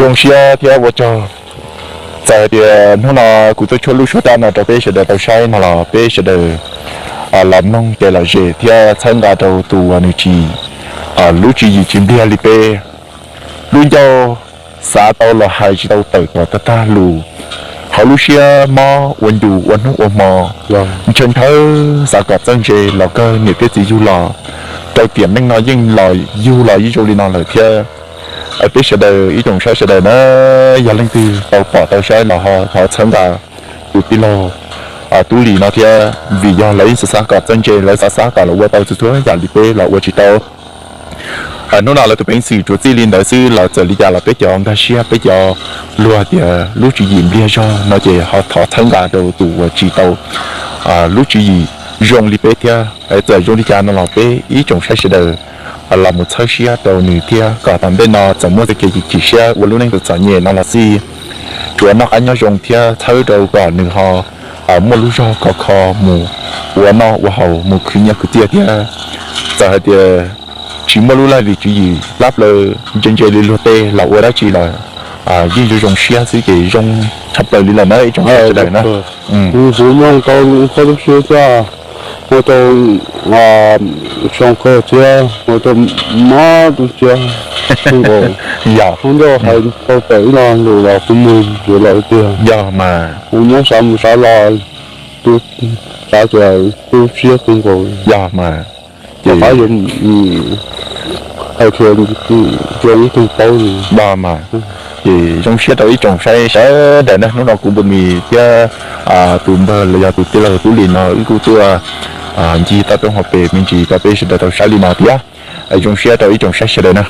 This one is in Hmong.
Zoo siab thiab ua tsaug. Txawm hais tias hnub no kuv tuaj tshuab lub suab dab no rau peb sawv daws tau saib no los peb sawv daws los mloog ces lom zem thiab txhawb nqa rau tus uas nws tsis, lub tswv yim tsis npliag li peb. Lub ncauj xav tau los hais tsis tau tawm kom tag tag lus. Hauv lub siab mob ua ncuj ua hnub ua hmo, ntshaw ntshaw xav kom txawj ntse los kawg niam thiab txiv yug los rau tiam neej no yeej los yug los yeej zoo li no lawm thiab. Peb sawv daws ib tsoom saib sawv daws na, yog leej twg tau pom tau saib los ho thov txhawb nqa tus tij laug Tub Lis no thiab, vim yog lawv yeej xav xav kom txawj ntse, lawv xav xav kom los ua tau txhua txhua yam li peb los ua tsis tau. Hnub no lawv tus peev xwm tsuas txij li ntawd xwb, lawv txawm li cas los peb cov nkag siab, peb cov luag tias lub tswv yim npliag zog no ces ho thov txhawb nqa rau tus uas tsis tau lub tswv yim zoo li peb thiab. Txawm zoo li cas no los peb ib tsoom saib sawv daws los mus txhawb siab rau nws thiab kom tom ntej no txawm muaj txoj kev chim siab ua lub neej txom txom nyem no los xij, tsuas noj qab nyob zoo thiab txhawb rau kom nws ho muaj lub zog khov kho mus ua noj ua haus mus khwv nyiaj khwv txiaj thiab. Txawm hais tias tsis muaj lub laj lim tswv yim plab plaws ntse ntse li luag tej los ua dab tsi los yeej zoo zoo siab xwb ces zoo tshaj plaws li lawm na ib tsoom saib sawv daws na. Kuv mloog tau koj lub suab thiab, ua rau zoo kawg thiab ua rau mob rau siab kawg nkaus. Yog, hnub ntawd hais tau tawm ib lo lus los kuv mus yuav los tiag. Yog mas. Kuv muab xav mus xav los, xav tias tu siab kawg nkaus. Yog mas. Ces hais tias zoo ib tug paub li. Yog mas. Ces zoo siab rau ib tsoom saib sawv daws na, hnub no kuv Npus Mis thiab tus npawg los yog tus tij laug Tub Lis no wb kuj tuaj ncig toj roob hauv pes me ntsis rau peb sawv daws tau saib li no thiab. Zoo siab rau ib tsoom saib sawv daws na.